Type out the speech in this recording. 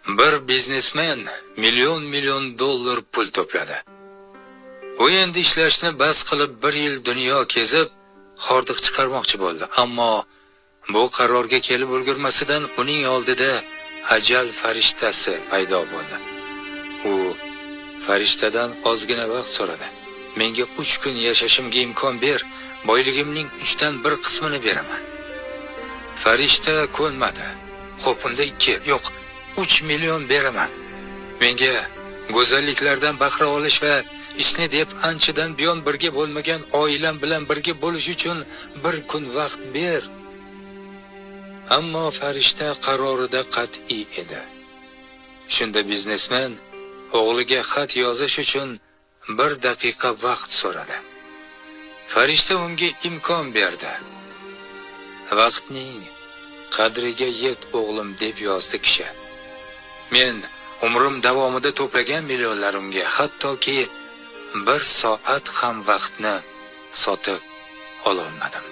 Bir biznesmen million million dollar pul to'pladi. U endi ishlashni bas qilib, bir yil dunyo kezib, hordiq chiqarmoqchi bo'ldi. Ammo bu qarorga kelib ulgurmasidan uning oldida ajal farishtasi paydo bo'ldi. U farishtadan ozgina vaqt so'radi. Menga 3 kun yashashimga imkon ber, boyligimning 1/3 qismini beraman. Farishta ko'nmadi. Xo'p, unda 2, yo'q, 3 million beraman. Menga go'zalliklardan bahra olish va ishni deb anchadan buyon birga bo'lmagan oilam bilan birga bo'lish uchun bir kun vaqt ber. Ammo farishta qarorida qat'iy edi. Shunda biznesmen o'g'liga xat yozish uchun 1 daqiqa vaqt so'radi. Farishta unga imkon berdi. Vaqtning qadriga yet o'g'lim, deb yozdi kishi. Men umrim davomida to'plagan millionlarimga hattoki 1 soat ham vaqtni sotib ololmadim.